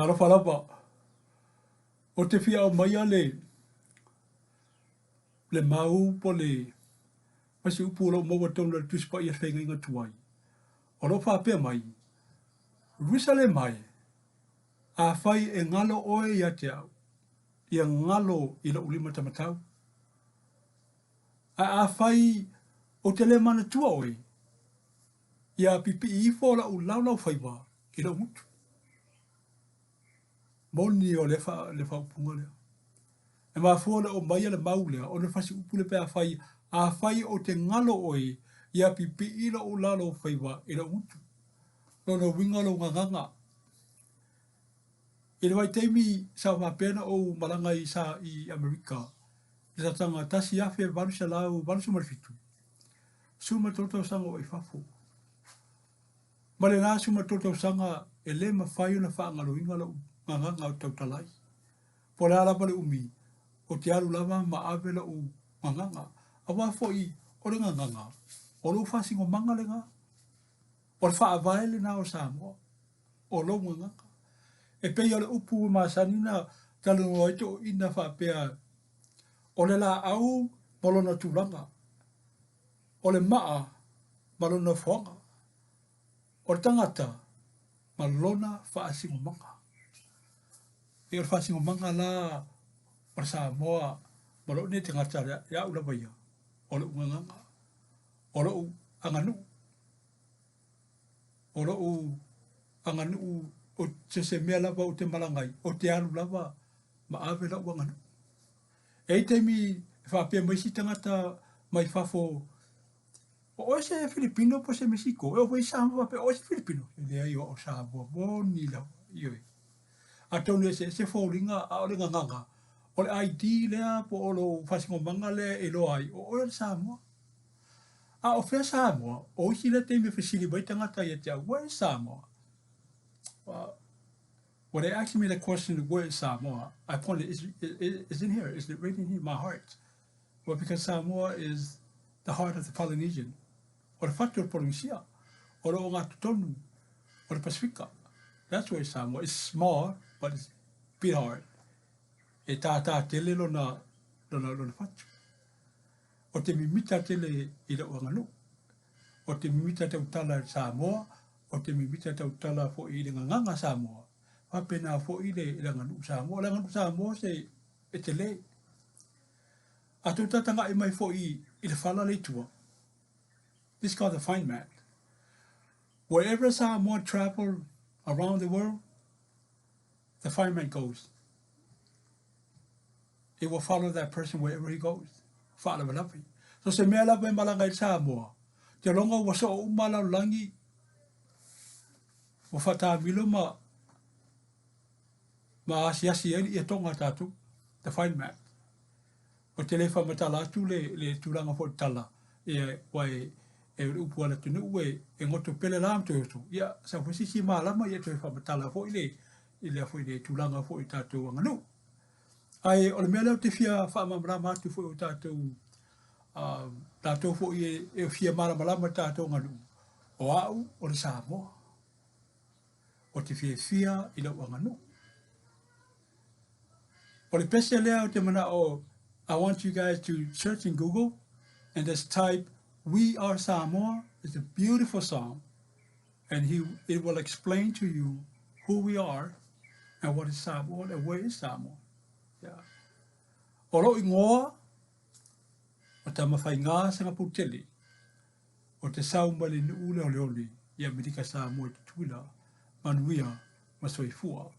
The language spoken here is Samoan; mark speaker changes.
Speaker 1: Talofa lava, ou te fia aumaia le le mau po le ma se upu o lo o maua tonu e le Tusi Paia Feagaiga Tuai, o lo o faapea mai, Ruisalema e, afai e galo oe ia te au, ia galo i lou limataumatau. Ae afai ou te le manatua oe, ia pipii ifo lau laulaufaiva i lou gutu. Moni o le fa, le faaupuga lea. E mafua ona aumaia le mau lea, ona fasiupu lea pe afai, afai ou te galo oe, ia pipii lou lalaufaiva i lou gutu. Lona uiga lou gagaga. I le vaitaimi sa faapea ona ou malaga i sa i Amerika i le tausaga 1887, 13 tausaga o i fafo. Ma lena 13 tausaga e le mafai ona faagaloina lou gagaga o tautala ai. Po o le a lava le umi, ou te alu lava ma ave lou gagaga. Aua foi o le gagaga, o lou faasinomaga lena. O le faavae lena o Samoa, o lou gagaga. E pei o le upu e masani ona talanoa ai toeaiina faapea, o le laau ma lona tulaga, o le maa ma lona nofoaga, o le tagata ma lona faasinomaga. E o le faasinomaga la o le Samoa ma lou nei tagata ia au lava ia, o lou gagaga, o lou aganuu, o lou aganuu o se se mea lava ou te malaga ai, ou te alu lava ma ave lau aganuu. E i ai taimi e faapea mai isi tagata mai fafo, o oe se Filipino po o se Mesiko, e oo foi i Samoa faapea, o oe se Filipino? E leai o au Samoa, moni lava, ioe. Atonu e eseese foliga a o le gagaga, o le ID lea po o lou faasinomaga lea e iloa ai, o oe o le Samoa. A o fea Samoa? O isi lea taimi e fesili mai tagata ia te au, where is Samoa? Well, when they ask me the question, where is Samoa? I point it, it's in here, it's right in here, my heart. Well, because Samoa is the heart of the Polynesian. O le fatu o le Polynesia, o le ogatotonu o le Pasifika. That's where Samoa is small, but it's big heart. E tātā tele lona, lona, lona fatu. O te mimita tele i lou aganuu. O te mimita tautala i Samoa, o te mimita tautala foi i le gagaga Samoa. Faapena foi le, le aganuu Samoa. O le aganuu Samoa se e tele. A tou tatagaʻi mai foi i le fala le i tua. This called the fine mat. Wherever Samoa travel around the world, the fine mat goes. It will follow that person wherever he goes. Faalavelave. So se mea lava e malaga i Samoa, te longa ua soo uma lalolagi, ua whataamilo ma ma asiasi ai le ietoga a tatou, the fine mat. Ou te le faamatala atu le, le tulaga foi o le tala, ia, ua e, e o le upu a le atunuu e, e goto pele la ma toe oso. Ia, sau foi se isi malama, ia toe faamatala foi le, i lea foi le tulaga foi o tatou aganuu. Ae o le mea lea ou te fia faamalamalama atu foi o tatou, uh, tatou foi e, e fia malamalama i tatou aganuu, o au o le Samoa. Ou te fiafia i lau aganuu. O le pese lea ou te manao, I want you guys to search in Google and just type We Are Samoa. It's a beautiful song. And he, it will explain to you who we are and what is Samoa and where is Samoa. Yeah. O lou ingoa, o Tamafaigā Sagapolutele, o te sau mai le nuu lea o Leone i Amerika Samoa i Tutuila, manuia ma soifua.